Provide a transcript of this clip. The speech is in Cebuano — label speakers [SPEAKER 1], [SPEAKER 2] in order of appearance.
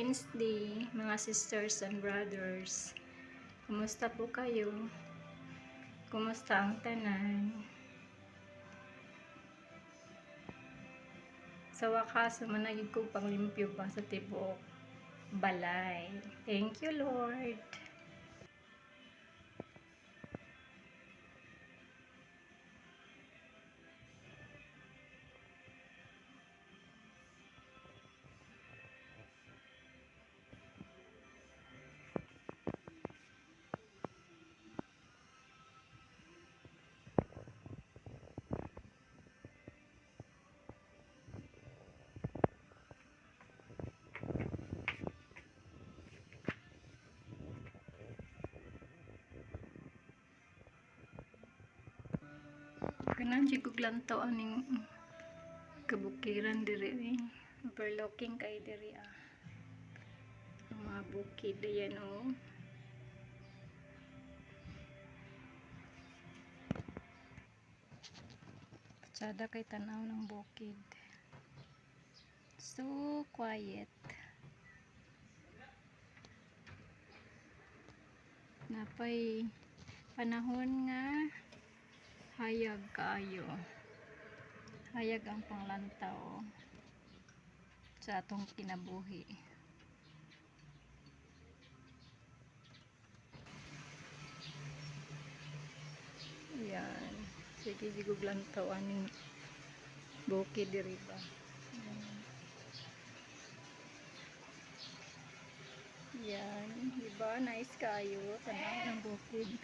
[SPEAKER 1] Wednesday, mga sisters and brothers. Kumusta po kayo? Kumusta ang tanan? Sa wakas, managid ko panglimpyo pa sa tibuok balay. Thank you, Lord. Kanan jud kog lantaw aning kabukiran diri eh. Overlooking kay diri ah. Ang mga bukid ayan oh. Tsada kay tanaw ng bukid. So quiet. Napay panahon nga hayag kaayo. Hayag ang panglantaw sa atong kinabuhi. Ayan. Sige, jigog lantaw aning bukid diri ba. Ayan. Yan, di ba? Nice kayo. Tanaw ng bukid.